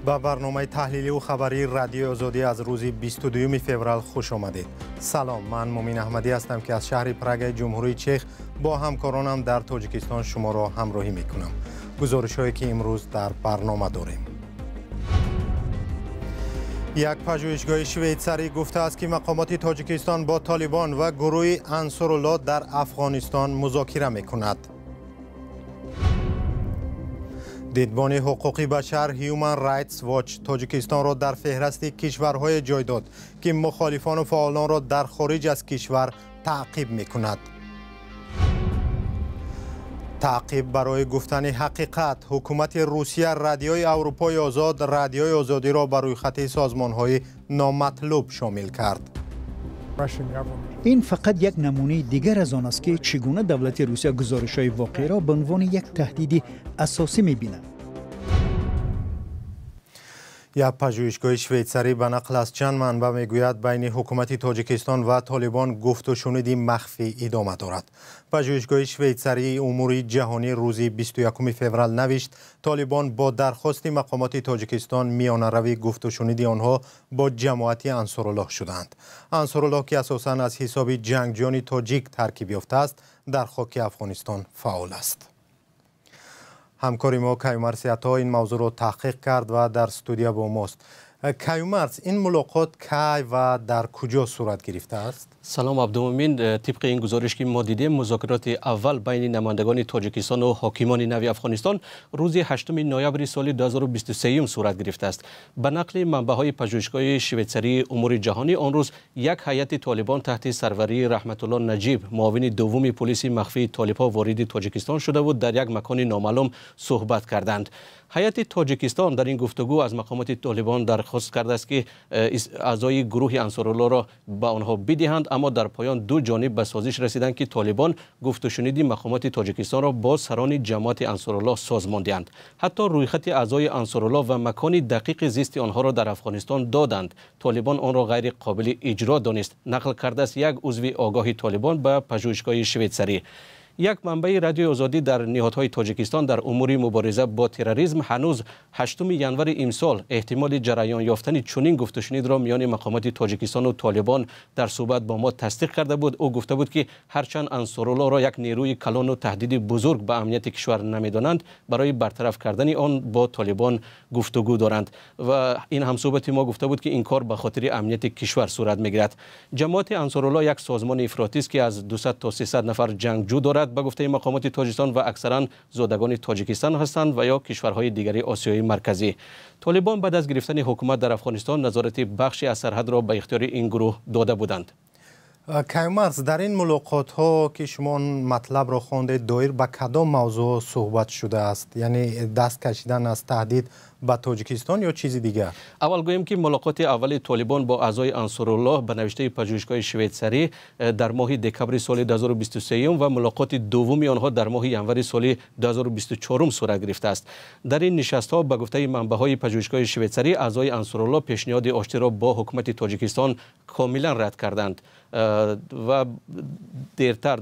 Ба барномаи таҳлиливу хабарии Радиои Озодӣ аз рӯзи 22 феврал хуш омадед. Салом, ман Мумин Аҳмадӣ ҳастам, ки аз шаҳри Прагаи Ҷумҳурии Чех бо ҳамкоронам дар Тоҷикистон шуморо ҳамроҳӣ мекунам. Гузоришҳое, ки имрӯз дар барнома дорем. Як пажӯҳишгоҳи швейтсарӣ гуфтааст, ки мақомоти Тоҷикистон бо Толибон ва гурӯҳи Ансорулло дар Афғонистон музокира мекунад. Дидбони ҳуқуқи башар Human Rights Watch Тоҷикистонро дар феҳрасти кишварҳое ҷой дод, ки мухолифону фаъолонро дар хориҷ аз кишвар таъқиб мекунад. Таъқиб барои гуфтани ҳақиқат. Ҳукумати Русия Радиои Аврупои Озод, Радиои Озодиро ба рӯйхати созмонҳои номатлуб шомил кард. Ин фақат як намунаи дигар аз он аст, ки чӣ гуна давлати Русия гузоришҳои воқеиро ба унвони як таҳдиди асосӣ мебинад. Як пажӯҳишгоҳи швейтсарӣ ба нақл аз чанд манбаъ мегӯяд, байни ҳукумати Тоҷикистон ва Толибон гуфтушуниди махфӣ идома дорад. Пажӯҳишгоҳи швейтсарии умури ҷаҳонӣ рӯзи 21 феврал навишт, Толибон бо дархости мақомоти Тоҷикистон миёнарави гуфтушуниди онҳо бо ҷамоати Ансоруллоҳ шуданд. Ансоруллоҳ, ки асосан аз ҳисоби ҷангҷӯёни тоҷик таркиб ёфтааст, дар хоки Афғонистон фаъол аст. Ҳамкори мо Каюмарс Ато ин мавзӯъро таҳқиқ кард ва дар студия бо мост. Каюмарс, ин мулоқот кай ва дар куҷо сурат гирифтааст? Салом, Абдумумин. Тибқи ин гузориш, ки мо дидем, музокироти аввал байни намояндагони Тоҷикистон ва ҳокимони нави Афғонистон рӯзи 8 ноябри соли 2023 сурат гирифтааст. Ба нақли манбаъҳои пажӯҳишгоҳи швейтсарии умури ҷаҳонӣ, он рӯз як ҳайати Толибон таҳти сарварии Раҳматулло Наҷиб, муовини дуввуми полиси махфии толибҳо, вориди Тоҷикистон шуда буд, дар як макони номаълум суҳбат карданд. Ҳайати Тоҷикистон дар ин гуфтугӯ аз мақомоти Толибон дархост кардааст, ки аъзои гурӯҳи Ансоруллоро ба онҳо бидиҳанд, аммо дар поён ду ҷониб ба созиш расиданд, ки Толибон гуфтушуниди мақомоти Тоҷикистонро бо сарони ҷамоати Ансоруллоҳ созмон диҳанд. Ҳатто рӯйхати аъзои Ансоруллоҳ ва макони дақиқи зисти онҳоро дар Афғонистон доданд. Толибон онро ғайри қобили иҷро донист, нақл кардааст як узви огоҳи Толибон ба пажӯҳишгоҳи швейтсарӣ. Як манбаи Радиои Озодӣ дар ниҳодҳои Тоҷикистон дар умури мубориза бо терроризм ҳанӯз 8 январи имсол эҳтимоли ҷараён ёфтани чунин гуфтушунидро миёни мақомоти Тоҷикистону Толибон дар суҳбат бо мо тасдиқ карда буд. Ӯ гуфта буд, ки ҳарчанд Ансоруллоҳро як нерӯи калону таҳдиди бузург ба амнияти кишвар намедонанд, барои бартараф кардани он бо Толибон гуфтугӯ доранд. Ва ин ҳамсӯҳбати мо гуфта буд, ки ин кор ба хотири амнияти кишвар сурат мегирад. Ҷамоати Ансоруллоҳ як созмони ифротист, ки аз 200 то 300 нафар ҷангҷӯ дорад, ба гуфтаи мақомоти Тоҷикистон, ва аксаран зодагони Тоҷикистон ҳастанд ва ё кишварҳои дигари Осиёи Марказӣ. Толибон баъд аз гирифтани ҳукумат дар Афғонистон назорати бахши аз сарҳадро ба ихтиёри ин гурӯҳ дода буданд. Каюмарс, дар ин мулоқотҳо, ки шумо матлабро хондед, доир ба кадом мавзӯъ суҳбат шудааст? Яъне даст кашидан аз таҳдид ба Тоҷикистон ё чизи дигар? Аввал гӯем, ки мулоқоти аввали Толибон бо аъзои Ансоруллоҳ, ба навиштаи пажӯҳишгоҳи швейтсарӣ, дар моҳи декабри соли 2023 ва мулоқоти дуввуми онҳо дар моҳи январи соли 2024 сурат гирифтааст. Дар ин нишастҳо, ба гуфтаи манбаъҳои пажӯҳишгоҳи швейтсарӣ, аъзои Ансоруллоҳ пешниҳоди оштиро бо ҳукумати Тоҷикистон комилан рад карданд. Ва дертар,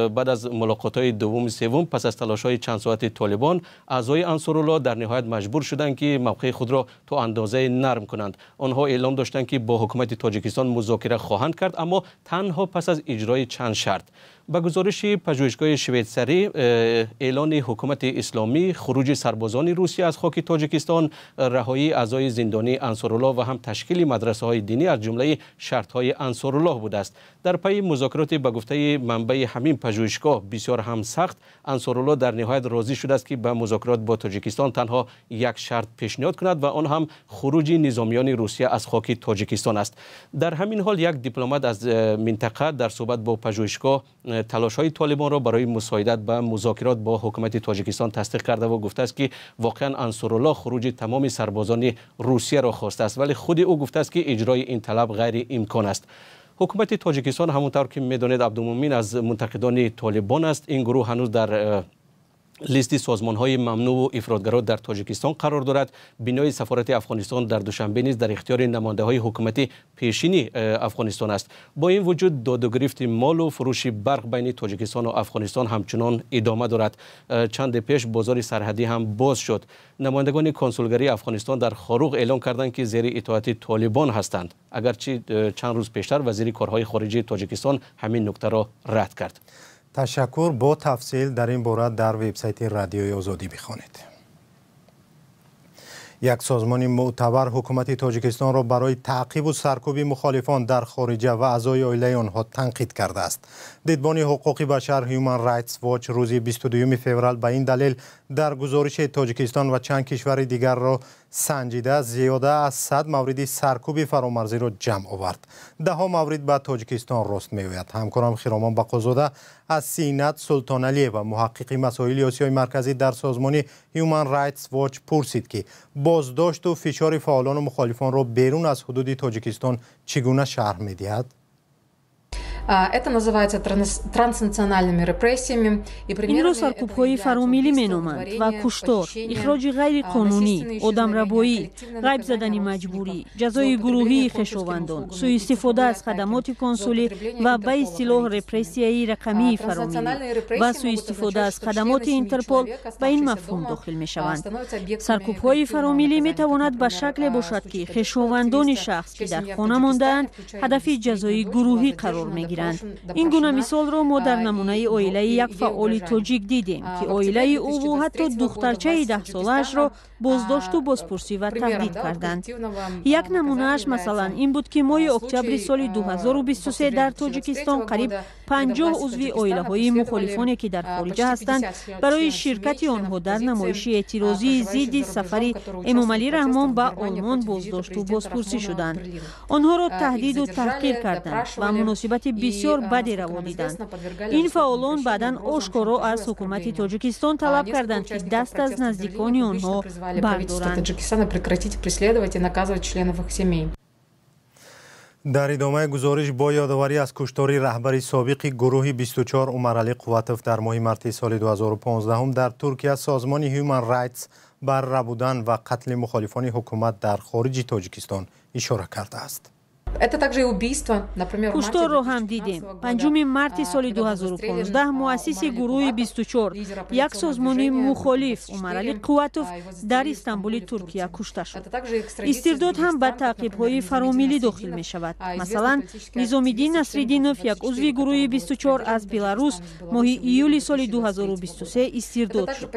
баъд аз мулоқотҳои дуввуму севум, пас аз талошҳои чандсоати Толибон, аъзои Ансоруллоҳ дар ниҳоят маҷбур шуданд, ки мавқеи худро то андозае нарм кунанд. Онҳо эълом доштанд, ки бо ҳукумати Тоҷикистон музокира хоҳанд кард, аммо танҳо пас аз иҷрои чанд шарт. Ба гузориши пажӯҳишгоҳи швейтсарӣ, эълони ҳукумати исломӣ, хуруҷи сарбозони Русия аз хоки Тоҷикистон, раҳоии аъзои зиндонии Ансоруллоҳ ва ҳам ташкили мадрасаҳои динӣ аз ҷумлаи шартҳои Ансоруллоҳ будааст. Дар пайи музокироти, ба гуфтаи манбаи ҳамин пажӯҳишгоҳ, бисёр ҳам сахт, Ансоруллоҳ дар ниҳоят розӣ шудааст, ки ба музокирот бо Тоҷикистон танҳо як шарт пешниҳод кунад ва он ҳам хуруҷи низомиёни Русия аз хоки Тоҷикистон аст. Дар ҳамин ҳол як дипломат аз минтақа дар суҳбат бо пажӯҳишгоҳ талошҳои Толибонро барои мусоидат ба музокирот бо ҳукумати Тоҷикистон тасдиқ карда ва гуфтааст, ки воқеан Ансоруллоҳ хуруҷи тамоми сарбозони Русияро хостааст, вале худи ӯ гуфтааст, ки иҷрои ин талаб ғайриимкон аст. Ҳукумати Тоҷикистон, ҳамон тавр ки медонед, Абдумумин, аз мунтақидони Толибон аст. Ин гурӯҳ ҳанӯз дар Листи созмонҳои мамнӯъ ифротгаро дар Тоҷикистон қарор дорад. Бинои сафорати Афғонистон дар Душанбе низ дар ихтиёри намояндаҳои ҳукумати пешини Афғонистон аст. Бо ин вуҷуд додугирифти молу фурӯши барқ байни Тоҷикистон ва Афғонистон ҳамчунон идома дорад. Чанде пеш бозори сарҳадӣ ҳам боз шуд. Намояндагони консулгарии Афғонистон дар Хоруғ эълон карданд, ки зери итоати Толибон ҳастанд, агарчи чанд рӯз пештар вазири корҳои хориҷии Тоҷикистон ҳамин нуктаро рад кард. Ташаккур. Бо тафсил дар ин бора дар вебсайти Радиои Озодӣ бихонед. Як созмони мӯътабар ҳукумати Тоҷикистонро барои таъқибу саркӯби мухолифон дар хориҷа ва аъзои оилаи онҳо танқид кардааст. Дидбони ҳуқуқи башар Human Rights Watch рӯзи 22 феврал ба ин далел дар гузориши Тоҷикистон ва чанд кишвари дигарро санҷида зиёда аз 100 мавриди саркӯби фаромарзиро ҷамъ овард. Даҳҳо маврид ба Тоҷикистон рост меояд. Ҳамкорам Хиромон Бақозода аз Синат Султоналиева, муҳаққиқи масоили Осиёи Марказӣ дар созмони Human Rights Watch пурсид, ки боздошту фишори фаъолону мухолифонро берун аз ҳудуди Тоҷикистон чӣ гуна шарҳ медиҳад? Это называется транснациональными репрессиями. Инро саркӯбҳои фаромиллӣ меноманд ва куштор, ихроҷи ғайриқонунӣ, одамрабоӣ, ғайб задани маҷбурӣ, ҷазои гурӯҳии хешовандон, сӯистифода аз хадамоти консулӣ ва ба истилоҳ репрессияи рақамии фаромиллӣ ва сӯистифода аз хадамоти Интерпол ба ин мафҳум дохил мешаванд. Саркӯбҳои фаромиллӣ метавонад ба шакле бошад, ки хешовандони шахс, ки дар хона мондаанд, ҳадафи ҷазои гурӯҳӣ қарор мегиранд. Ин гуна мисолро мо дар намунаи оилаи як фаъоли тоҷик дидем, ки оилаи ӯву ҳатто духтарчаи 10-солаашро боздошту бозпурсӣ ва таҳдид карданд. Як намунааш, масалан, ин буд, ки моҳи октябри соли 2023 дар Тоҷикистон қариб 50 узви оилаҳои мухолифоне, ки дар хориҷа ҳастанд, барои ширкати онҳо дар намоиши эътирозии зидди сафари Эмомалӣ Раҳмон ба Олмон боздошту бозпурсӣ шуданд. Онҳоро таҳдиду таҳқир карданд ва муносибати бисёр баде раво диданд. Ин фаъолон баъдан ошкоро аз ҳукумати Тоҷикистон талаб карданд, ки даст аз наздикони онҳо бардоранд. Дар идомаи гузориш бо ёдоварӣ аз куштори раҳбари собиқи гурӯҳи 24 Умаралӣ Қувватов дар моҳи марти соли 2015 дар Туркия, созмони Human Rights бар рабудан ва қатли мухолифони ҳукумат дар хориҷи Тоҷикистон ишора кардааст. Кушторро ҳам дидем. 5 марти соли 2015 муассиси гурӯҳи 24, як созмони мухолиф, Умаралӣ Қувватов дар Истанбули Туркия кушта шуд. Истирдод ҳам ба таъқибҳои фаромиллӣ дохил мешавад. Масалан, Низомиддин Насриддинов, як узви гурӯҳи 24 аз Беларус, моҳи июли соли 2023 истирдод шуд.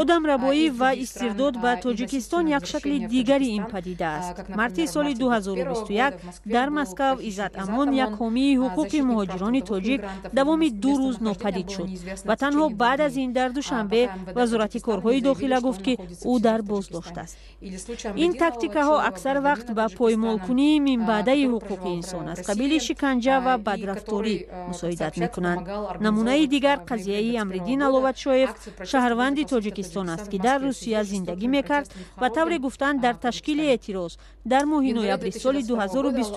Одамрабоӣ ва истирдод ба Тоҷикистон як шакли дигари ин падида аст. Марти соли 2021 дар Москав Иззат Амон, як ҳомии ҳуқуқи муҳоҷирони тоҷик, давоми 2 рӯз нопадид шуд ва танҳо баъд аз ин дар Душанбе Вазорати корҳои дохила гуфт, ки ӯ дар боздошт аст. Ин тактикаҳо аксар вақт ба поймолкунии минбаъдаи ҳуқуқи инсон аз қабили шиканҷа ва бадрафторӣ мусоидат мекунанд. Намунаи дигар қазияи Амриддин Аловатшоев, шаҳрванди Тоҷикистон аст, ки дар Русия зиндагӣ мекард ва тавре гуфтанд дар ташкили эътироз дар моҳи ноябри соли 2021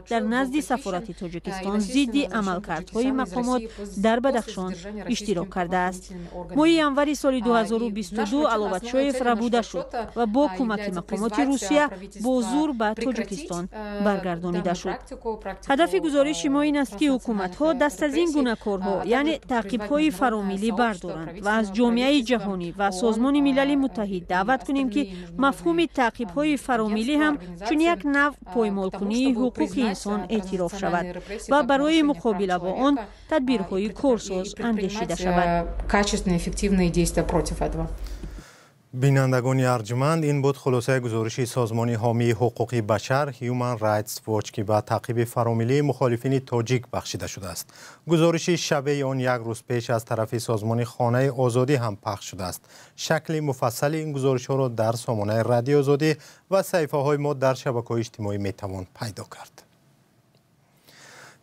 дар назди сафорати Тоҷикистон зидди амалкардҳои мақомот дар Бадахшон иштирок кардааст. Моҳи январи соли 2022 Аловатшоев рабуда шуд ва бо кӯмаки мақомоти Русия бо зур ба Тоҷикистон баргардонида шуд. Ҳадафи гузориши мо ин аст, ки ҳукуматҳо даст аз ин гуна корҳо, яъне таъқибҳои фаромиллӣ, бардоранд ва аз ҷомеаи ҷаҳонӣ ва Созмони Милали Муттаҳид даъват кунем, ки мафҳуми таъқибҳои фаромиллӣ ҳам чун як навъ поймолкунии ҳуқуқи инсон эътироф шавад ва барои муқобила бо он тадбирҳои корсоз андешида шавад. Бинандагони арҷманд, ин буд хулосаи гузориши созмони ҳомии ҳуқуқи башар Human Rights Watch, ки ба таъқиби фаромиллии мухолифини тоҷик бахшида шудааст. Гузориши шабеҳи он як рӯз пеш аз тарафи созмони Хонаи Озодӣ ҳам пахш шудааст. Шакли муфассали ин гузоришҳоро дар сомонаи Радиои Озодӣ ва саҳифаҳои мо дар шабакаҳои иҷтимоӣ метавон пайдо кард.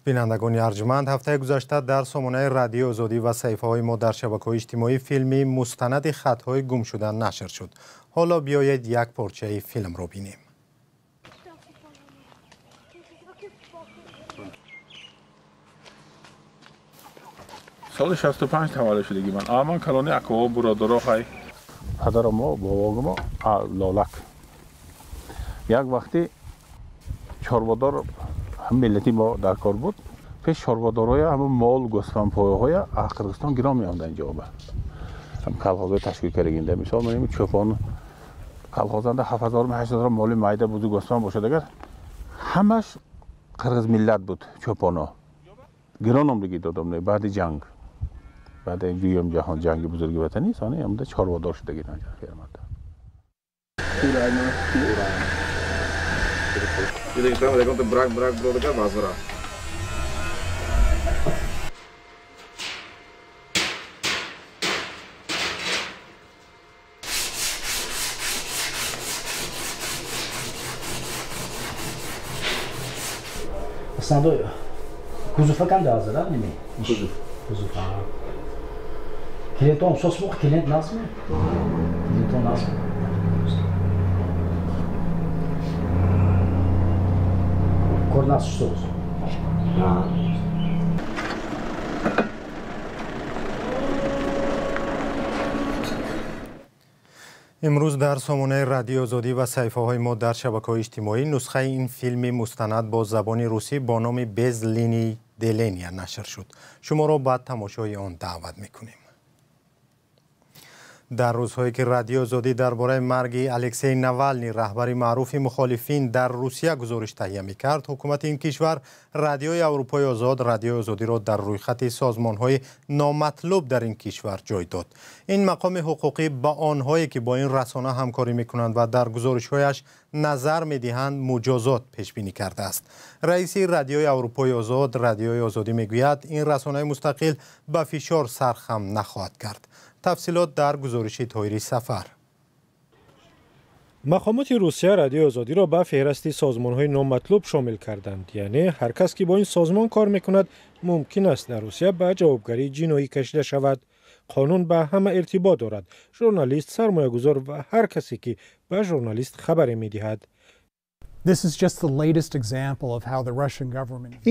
Бинандагони арҷманд, ҳафтаи гузашта дар сомонаи Радиои Озодӣ ва саҳифаҳои мо дар шабакаҳои иҷтимоӣ филми мустанади хатҳои гумшуда нашр шуд. Ҳоло биёед як порчаи филмро бинем. Соли 65 таваллуд шудагӣ ман. Ман калони акаҳо, бародаро, хай. Падарам мо, бобогум Лолак. Як вақти чорводор ҳам миллати мо дар кор буд. Пеш чорводорҳоя ҳама мол, гӯсфандпояҳоя аз Қирғизистон гирон меомаданд инҷоба. Ҳам колхозҳои ташкил кардагинда. Мисол менем чӯпон колхозанда 7000 8000 моли майда бузу гӯсфанд бошад агар ҳамаш қирғиз миллат буд чӯпоно. Гирон омдагӣ додам баъди ҷанг. Баъди дуюм ҷаҳон ҷанги бузурги ватанӣ сони омда чорводор шудагӣ фермада. Основной кузов канда азыр, да, неме? Кузов. Кузов. Клиентон сосмух, клиент назми? Клиентон назми. Корнас соус. Имрӯз дар сомонаи Радиои Озодӣ ва саҳифаҳои мо дар шабакаҳои иҷтимоӣ нусхаи ин филми мустанад бо забони русӣ бо номи «Без линии деления» нашр шуд. Шуморо ба тамошои он даъват мекунем. Дар рӯзҳое ки Радиои Озодӣ дар бораи марги Алексей Навалний, раҳбари маъруфи мухолифин дар Русия гузориш таҳия мекард, ҳукумати ин кишвар Радиои Аврупои Озод, Радиои Озодиро дар рӯйхати созмонҳои номатлуб дар ин кишвар ҷой дод. Ин мақоми ҳуқуқӣ ба онҳое ки бо ин расона ҳамкорӣ мекунанд ва дар гузоришҳояш назар медиҳанд муҷозот пешбинӣ кардааст. Раиси Радиои Аврупои Озод, Радиои Озодӣ мегӯяд, ин расонаи мустақил ба фишор сархам нахоҳад кард. Тафсилот дар гузориши Тоҳири Сафар. Мақомоти Русия Радиои Озодиро ба феҳристи созмонҳои номатлуб шомил карданд. Яъне ҳар кас ки бо ин созмон кор мекунад, мумкин аст дар Русия ба ҷавобгарии ҷиноӣ кашида шавад. Қонун ба ҳама иртибот дорад. Журналист, сармоягузор ва ҳар касе ки ба журналист хабаре медиҳад.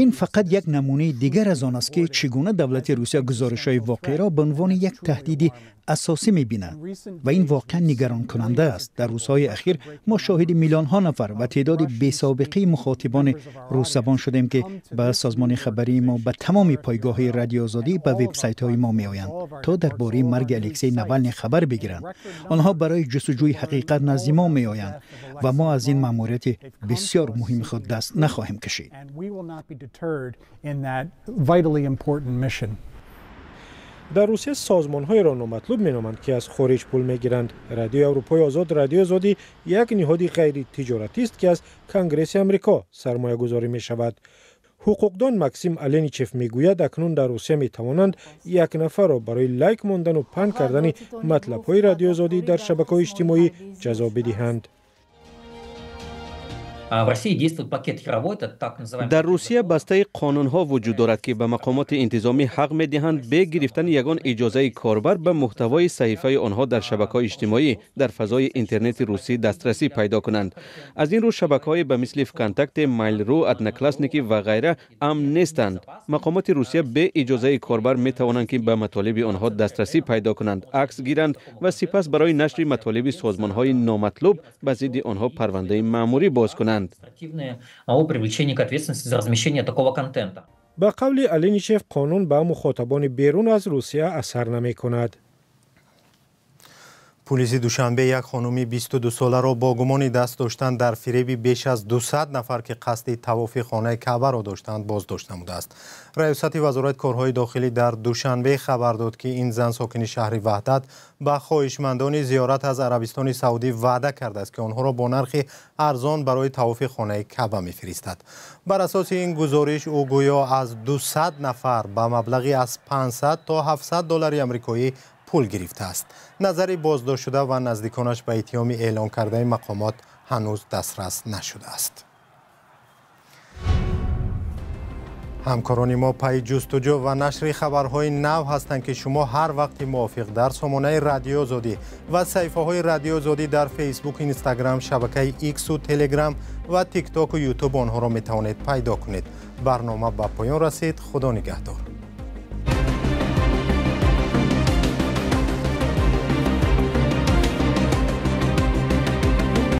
Ин фақат як намунаи дигар аз он аст ки чӣ гуна давлати Русия гузоришҳои воқеиро ба унвони як таҳдиди асосӣ мебинад ва ин воқеан нигаронкунанда аст. Дар рӯзҳои ахир мо шоҳиди миллионҳо нафар ва теъдоди бесобиқаи мухотибони русзабон шудем ки ба созмони хабарии мо, ба тамоми пойгоҳҳои Радиои Озодӣ, ба вебсайтҳои мо меоянд то дар бораи марги Алексей Навалний хабар бигиранд. Онҳо барои ҷустуҷӯи ҳақиқат назди мо меоянд ва мо аз ин маъмурияти бисёр муҳими худ даст нахоҳем кашид. Дар Русия созмонҳоеро номатлуб меноманд ки аз хориҷ пул мегиранд. Радиои Аврупои Озод, Радиои Озодӣ як ниҳоди ғайритиҷоратист ки аз Конгресси Амрико сармоягузорӣ мешавад. Ҳуқуқдон Максим Аленичев мегӯяд, акнун дар Русия метавонанд як нафарро барои лайк мондану паҳн кардани матлабҳои Радиои Озодӣ дар шабакаҳои иҷтимоӣ ҷазо бидиҳанд. Дар Русия бастаи қонунҳо вуҷуд дорад ки ба мақомоти интизомӣ ҳақ медиҳанд бе гирифтани ягон иҷозаи корбар ба муҳтавои саҳифаи онҳо дар шабакаҳои иҷтимоӣ дар фазои интернети русӣ дастрасӣ пайдо кунанд. Аз ин рӯ шабакаҳое ба мисли ВКонтакте, Mail.ru, Одноклассники ва ғайра амн нестанд. Мақомоти Русия бе иҷозаи корбар метавонанд ки ба матолиби онҳо дастрасӣ пайдо кунанд, акс гиранд ва сипас барои нашри матолиби созмонҳои номатлуб ба зидди онҳо парвандаи маъмурӣ боз кунанд. Ба қавли Аленичев, қонун ба мухотабони берун аз Русия асар намекунад. Пулиси Душанбе як хонуми 22-соларо бо гумони даст доштан дар фиреби беш аз 200 нафар ки қасди тавофи хонаи Каъбаро доштанд боздошт намудааст. Раёсати Вазорати корҳои дохилӣ дар Душанбе хабар дод ки ин зан сокини шаҳри Ваҳдат ба хоҳишмандони зиёрат аз Арабистони Саудӣ ваъда кардааст ки онҳоро бо нархи арзон барои тавофи хонаи Каъба мефиристад. Бар асоси ин гузориш ӯ гӯё аз 200 нафар ба маблағи аз 500 то 700 доллари амрикоӣ пул гирифтааст. Назари боздоштшуда ва наздиконаш ба иттиҳоми эълон кардаи мақомот ҳанӯз дастрас нашудааст. Ҳамкорони мо пайи ҷустуҷӯ ва нашри хабарҳои нав ҳастанд ки шумо ҳар вақти мувофиқ дар сомонаи Радиои Озодӣ ва саҳифаҳои Радиои Озодӣ дар Фейсбук, Инстаграм, шабакаи Иксу, Телеграм ва Тиктоку Ютуб онҳоро метавонед пайдо кунед. Барнома ба поён расид. Худо нигаҳдор.